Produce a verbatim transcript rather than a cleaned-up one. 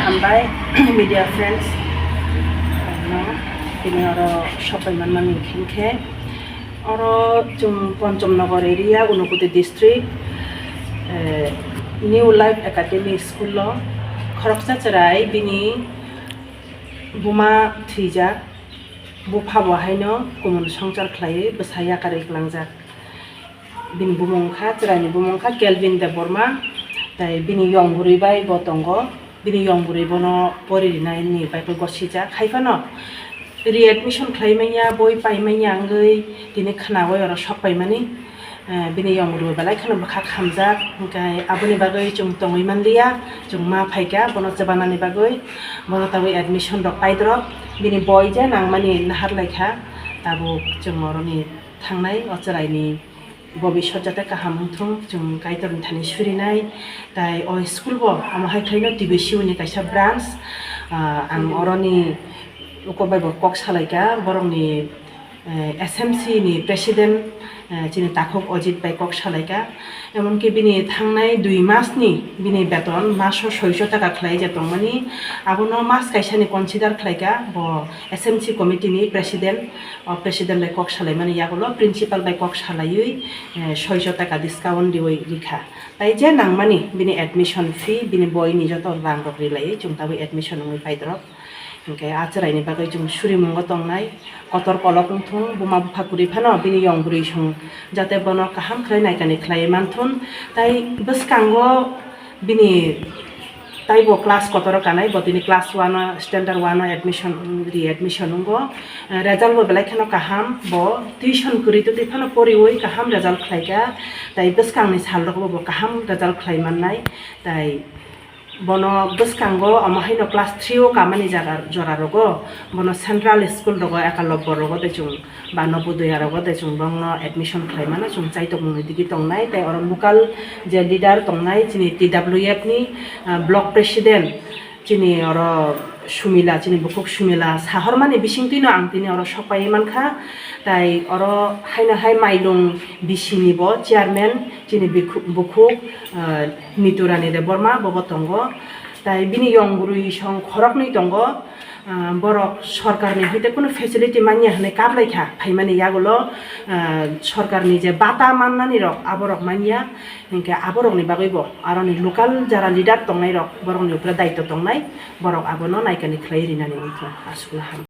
Hambai media friends, no, tini oro sopai manmani hinkhe oro chwng Pancham Nagar area, Unakoti district, eh, New Life Academy school o khoroksa chwrai bini buma thwijak, bupha bo haino kumun swngchar khlaiwi bwsa yakarwi kwlangjak. Bini bumung wngkha, chwraini bumung wngkha Kelvin Debbarma, tei bini yong bwrwi bai bo tongo. Bini yong bwrwi bono pori rinai ni bai bo gosijak. Hai phano readmission khlai manya, boi pai manya wngwi tini khnaui oro sok paimani. Eh, bini yong bwrwi belai kheno bwkha khamjak, hwnkhe aboni bagwi chwng tongwi manliya, chwng ma phaikha bono chwbanani bagwi, bono tabuk admission rok paidrop. Bini boi je nangmani nahar laikha, tabuk chwng oroni thangnai o chwraini bobiswt jate kaham wngthung, chwng Kaitorni thani surinai. Tai o school bo amo hai khlaino T B C O ni kaisa branch, ah, ang oroni uko bai bo kok salaikha, borokni, eh, S M C ni president, eh, chini takhuk Ajit bai kok salaikha. Emonki bini thangnai dui mas ni bini beton maso soiso taka khlai je tongmani, abono mas kaisa ni consider khlaikha bo S M C committee ni president. O president bai kok salaimani yagulo principal bai kok salaiwi, eh, soiso taka discount riwi rikha. Tai je nangmani bini admission fee, bini boini joto rang rok rilaiwi chwng tabuk admission wngwi paidrop. Hinkhe a chwraini bagwi chwng surimungo tongnai, kotor kolok wngthung, buma bupha kwrwi phano bini yong bwrwi song jate bono kaham khlai naikani khlaiwi manthun. Tai bwskango bini taibo class kotoro kanai, bo tini class one o, standard one o admission, readmission wngo. Eh, result bo belai kheno kaham, bo tuition kwrwi twi phano poriwi kaham result khlaikha. Tai bwskangni sal rogo bo kaham result khlai mannai. Tai bono bwskango omo haino class three o kamani jaga jora rogo, bono central school rogo, ekalobbo rogo de chwng ba Navodaya rogo de chwng bongno admission khlai mano, chwng chaitokmungni digi tongnai. Tai oro local je leader tongnai chini T W F ni, ah, block president chini oro Sumila, chini bukhuk Sumila sahormani bisingtwino ang tini oro sokpai mankha. Tai oro haino hai Mailung B C ni bo chairman chini bikhu-, bukhuk, ah, Niturani Debbarma bobo tongo. Tai bini yong bwrwi song khoroknwi tongo. Ah, borok sorkarni hoite kunu facility manya hwnwi kaplaikha, phaimani yagulo, ah, sorkarni je bata mannani rok aborok manya, hinkhe aborokni bagwibo aroni local jara leader tongnairok borokni upre daitw tongnai, borok abono naikani khlai rinani wngkha, aswkno ham.